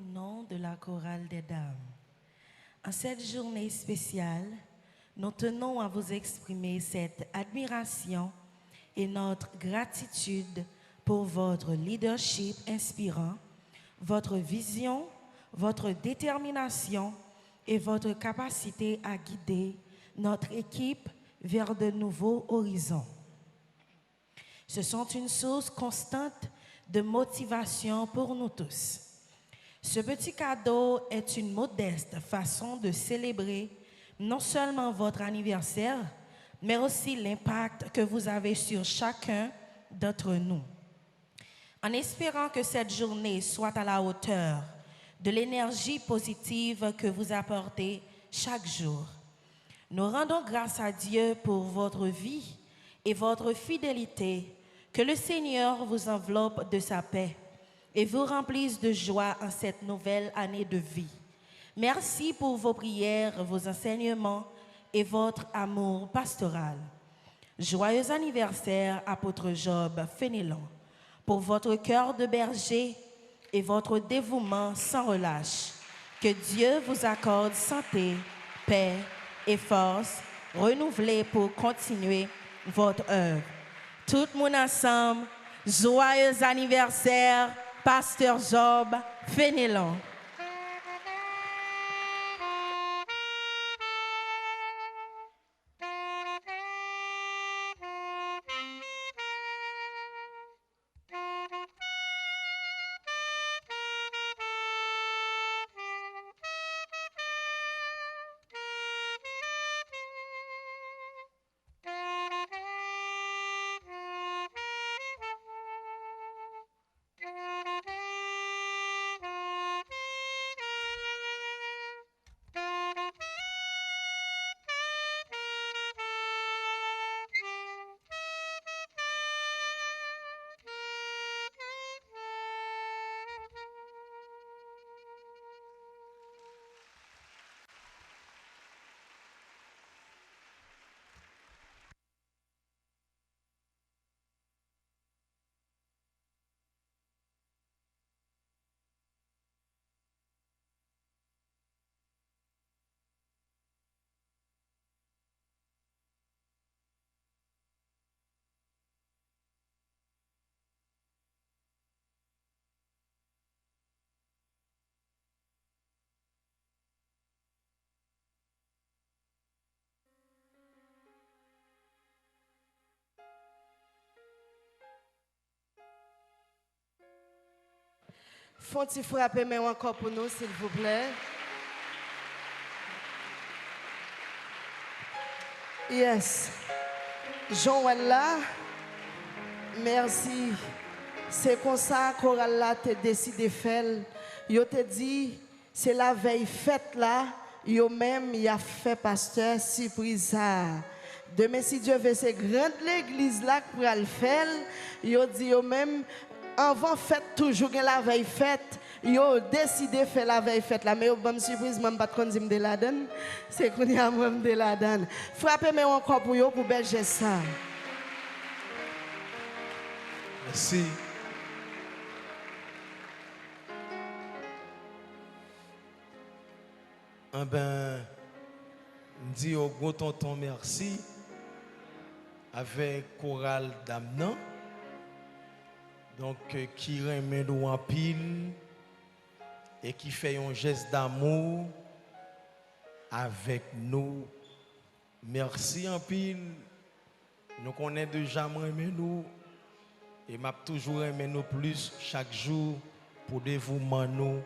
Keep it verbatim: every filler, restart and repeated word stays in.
Au nom de la chorale des dames, en cette journée spéciale, nous tenons à vous exprimer cette admiration et notre gratitude pour votre leadership inspirant, votre vision, votre détermination et votre capacité à guider notre équipe vers de nouveaux horizons. Ce sont une source constante de motivation pour nous tous. Ce petit cadeau est une modeste façon de célébrer non seulement votre anniversaire, mais aussi l'impact que vous avez sur chacun d'entre nous. En espérant que cette journée soit à la hauteur de l'énergie positive que vous apportez chaque jour, nous rendons grâce à Dieu pour votre vie et votre fidélité. Que le Seigneur vous enveloppe de sa paix et vous remplisse de joie en cette nouvelle année de vie. Merci pour vos prières, vos enseignements et votre amour pastoral. Joyeux anniversaire, apôtre Job Fénelon, pour votre cœur de berger et votre dévouement sans relâche. Que Dieu vous accorde santé, paix et force renouvelées pour continuer votre œuvre. Tout moun ansanm, joyeux anniversaire, Pasteur Job Fénelon. Fè yon ti frape men w ankò pou nou, silvouplè. Yes. Jan w wè l la, mèsi. Se konsa koral la te deside fè l. Yo te di, se lavèy fèt la, yo menm, y ap fè pastè sipriz sa a. Demen, si Dye ve, se grand legliz la k pral fè l. Yo di yo menm, anvan fèt, toujou gen lavèy fèt. Yo deside fè lavèy fèt la. Men yo ban m sipriz, mwen m pa t konn si m te ladann. Se kounye a mwen m te ladann. Frape men w ankò pou yo, pou bèl jès sa. Mèsi. Enben, m di yo gwo tonton mèsi avèk koral dam nan. Donk, ki renmen nou anpil e ki fè yon jès damou avèk nou. Mèsi anpil. Nou konnen deja m renmen nou e m ap toujou renmen nou plis chak jou pou devouman nou